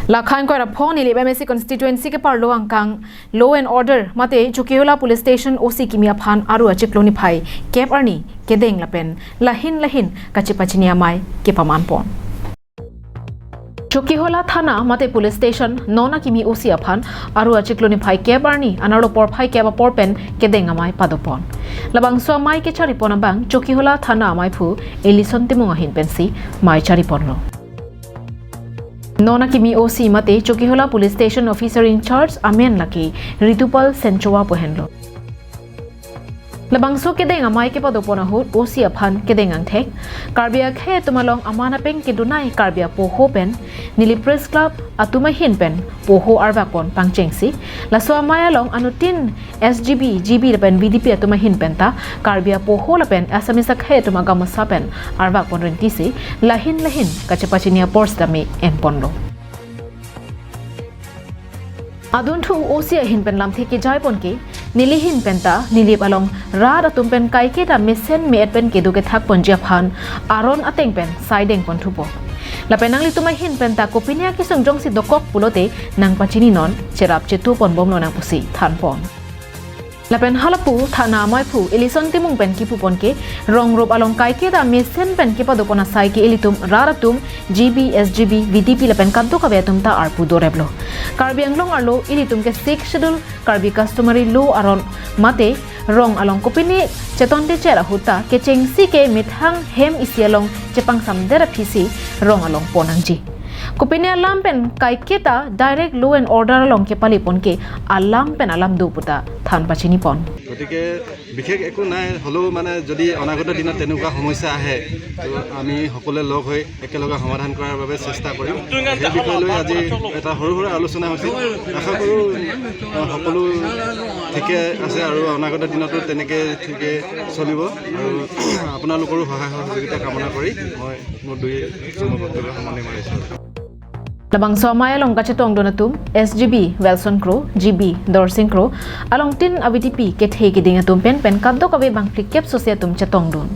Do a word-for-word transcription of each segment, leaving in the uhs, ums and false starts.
Lakhang koira phon Nilip M A C constituency ke parlo angkang law and order mate Chokihola police station O C kimi aphan Aru achiklo niphai kep arni kedeng lapen lahin lahin kachepachini amei kepaman pon. Chokihola thana mate police station non akimi O C aphan Aru achiklo niphai kep arni anerlo porphai kep apor pen kedeng amei padopon. Labangso amei kechari pon abang Chokihola thana ameiphu Elison Timung ahin pensi mei chari ponlo. Non akimi O C mate Chokihola police station officer in charge amen lake Ritupal Senchowa pu henlo. Labangso kedeng amei kepadopon ahut O C aphan kedeng angthek Karbi akhei atum along aman apeng kedunai Karbi apoho pen neli press club atum ahin pen poho arvak pon pangchengsi laso amei along anuttin S G B, G B lapen V D P atum ahin penta Karbi apoho lapen Assamese akhei atum agamosa pen arvak pon rentisi lahin lahin kachepachini apor sitame en ponlo. Adunthu O C ahin pen lamthe kejai pon ke neli hin penta Nilip along rat atum pen kaiketa mesen me-et pen kedo kethak ponji aphan aron ateng pen saideng pon thupo. Lapen nanglitum ahin penta kopine akesung jongsi dokok pulote nangpachini non cherap chetu pon bomlo nang pusi than pon. Lapen halapu thana ameiphu Elison Timung pen kipu pon ke rong rup along kaiketa mesen pen kepadopon asai ke ilitum rat atum G B, S G B, V D P lapen kadokave atum ta arpu doreplo. Karbi Anglong arlo ilitum ke Sixth Schedule Karbi customary law aron mate rong along kopine cheton techet ahut ta kechengsi ke methang hem isi along chepangsam der aphisi rong along pon nangji. Kopine alam pen kaiketa direct law and order along kepali pon ke alam pen alam do puta than pachini pon. গতিকে বিশেষ একো নাই, হ'লেও মানে যদি অনাগত দিনত তেনেকুৱা সমস্যা আহে তো আমি সকলোৱে লগ হৈ একেলগে সমাধান কৰাৰ বাবে চেষ্টা কৰিম। সেই বিষয় লৈ আজি এটা সৰু সুৰা আলোচনা হৈছিল। আশা কৰোঁ আহ, সকলো ঠিকে আছে আৰু অনাগত দিনতো তেনেকে ঠিকে চলিব আৰু আপোনালোকৰো সহায় সহযোগিতা কামনা কৰি মই মোৰ দুই চমু বক্তব্য সামৰণি মাৰিছোঁ। Labangso amei along kachetongdun atum S G B Welson Kro, G B Dorsing Kro, alongtin a-V D P kethe keding atum pen pen kadokave bang phlikep sose atum chetongdun.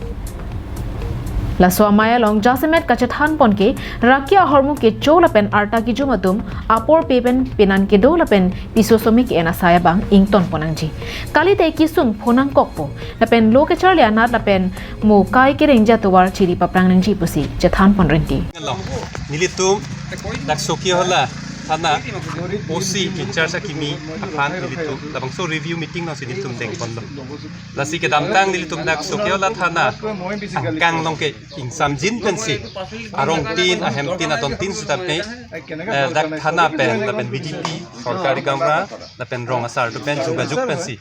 Laso amei along jasemet kachethan pon ke rakia ahormu kecho lapen arta kijum atum apor pe pen penan kedo lapen piso somi ke-en asai abang ington pon nangji. Kalite kisung phonang kokpo lapen lo kecharli anat lapen mo kai kereng jatuwar chiri paprang nangji pusi chethan pon renti. Along nelitum dak Chokihola thana O C in charge akimi aphan nelitum labangso review meeting nangsi nelitum dengponlo. Lasi kedamtang nelitum dak Chokihola thana angkang along ke ingsamjin pensi arong tin ahem tin adon tin sitame eh, dak thana pen lapen V D P sorkari gamra lapen rong asar atum pen jugajug pensi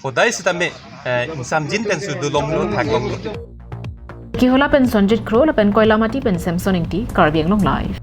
hodai sitame eh, ingsamjin pensi dulonglo thaklonglo. Chokihola pen Sonjit Kro lapen Koilamati pen Samson Ingti, Karbi Anglong Live.